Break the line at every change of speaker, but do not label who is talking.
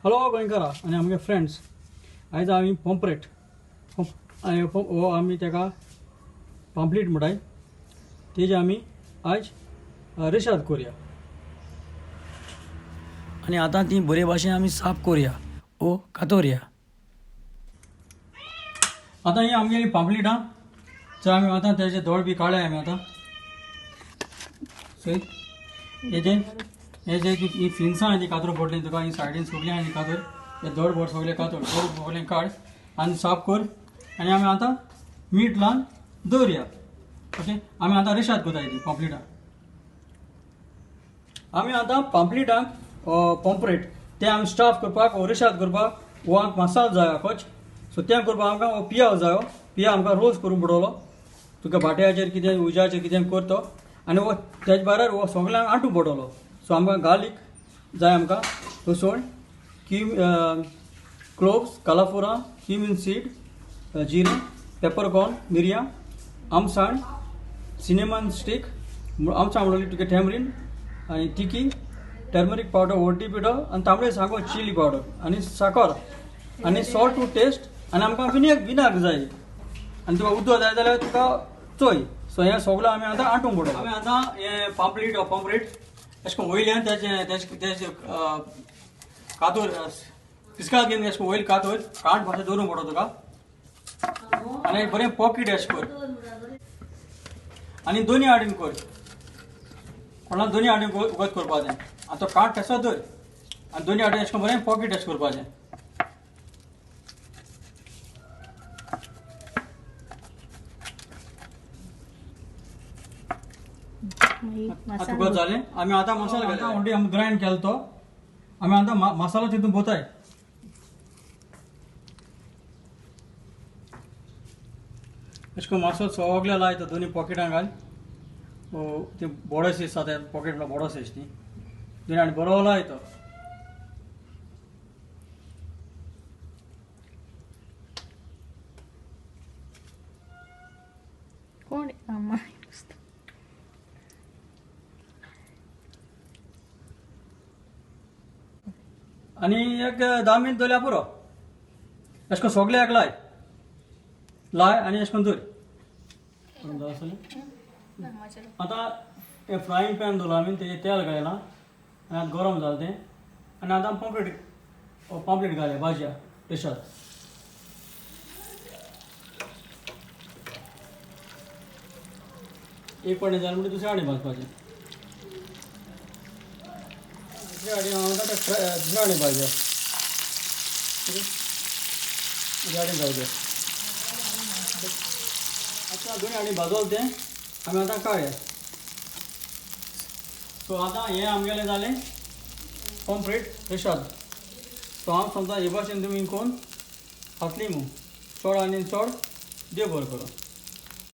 Hello गोंयकारा आनी आमगे friends, आयज आमी पॉम्परेट हो आमी तेका पांपलेट म्हणटाय, तेजे आमी आयज रेशाद करुया आनी आतां ती बरे भाशेन आमी साफ करुया ओ कातोरया। आतां ही आमगेली पांपलेटां चोय आमी आतां तेजे दोळ बी काडले आमी आतां चोय हेजे हे जे ही फिन्सां आहा ती कातरो पडली तुका, ही सायडीन सगळीं आहा ती कातर, हे धड बोट सगळे कातर धड सगळें काड आनी साफ कर आनी आमी आतां मीठ लावन दवरया। ओके, आमी आतां रेशाद करता ती पांपलेटां। आमी आतां पांपलेटांक पॉम्परेट तें आमी स्टाफ करपाक वो रेशाद करपाक वो आमकां मसालो जाय आखोच। सो तें करपाक आमकां हो पियाव जायो, पियाव आमकां रोज करूंक पडटलो। तुका भाट्याचेर कितें उज्याचेर कितें करतो आनी हो तेज बारार हो सगळ्यांक आटूंक पडटलो। सो आमकां गार्लीक जाय, आमकां लसण, क्लोव्स, कालाफुरां, क्युमीन सीड, जिरें, पेपरकॉर्न, मिरयां, आमसाण, सिनेमन स्टीक, आमसाण म्हणली तुगे टॅमरीन आनी तिकी, टर्मरीक पावडर, हळदी पिठो आनी तांबडे सांगो चिली पावडर आनी साकर आनी सॉल्ट टू टेस्ट आनी आमकां विनाग जाय आनी तुका उदक जाय जाल्यार तुका चोय। सो हें सगळें आमी आतां आटूंक पडटलें। आमी आतां हें पांपलेट पॉम्परेट अशें करून वयल्यान तेजें तेजें तेजें कातोर पिस्काल घेवन अशें करून वयल कातोर कांट मातशें दवरूंक पडटा तुका आनी एक बरें पॉकेट अशें कर आनी दोनी आडीन कर, कोणा दोनी आडीन उगत करपाचें। आनी तो कांट तसो दवर आनी दोनी आडीन अशें करून बरें पॉकेट अशें करपाचें। तुका जालें, आमी आतां मसालो घालता। ऑलरेडी आमी ग्रायंड केलो तो आमी आतां मसालो तितून बोताय। अशें करून मसालो सगळे लायता दोनी पॉकेटां घाल, ते बोडस आसा ते पॉकेट म्हणल्यार बोडस ती दोनी आनी बरो लायता।
कोण अम्मा
आनी एक 10 मिनट दवरल्यार पुरो। अशें करून सगळ्याक लाय लाय आनी अशें करून दवर। आतां हें फ्रायंग पॅन दवरलां आमी, तेजेर तेल घायलां आनी आतां गरम जालें तें आनी आतां पांपलेट घालया भाजया रेशाद। एक वाटे जालें म्हणटकीर दुसऱ्या वाटे भाजपाचें, दुसऱ्या वाटे हांव आतां दुसऱ्या वाटे भाजया, दुसऱ्या वाटे जावं तें। आतां दोनी वाटे भाजोल तें आमी आतां काडया। सो आतां हें आमगेलें जालें पॉम्परेट रेशाद। सो हांव समजा हे भाशेन तुमी कोण खातली मू, चड आनी चड देव बरो करूं।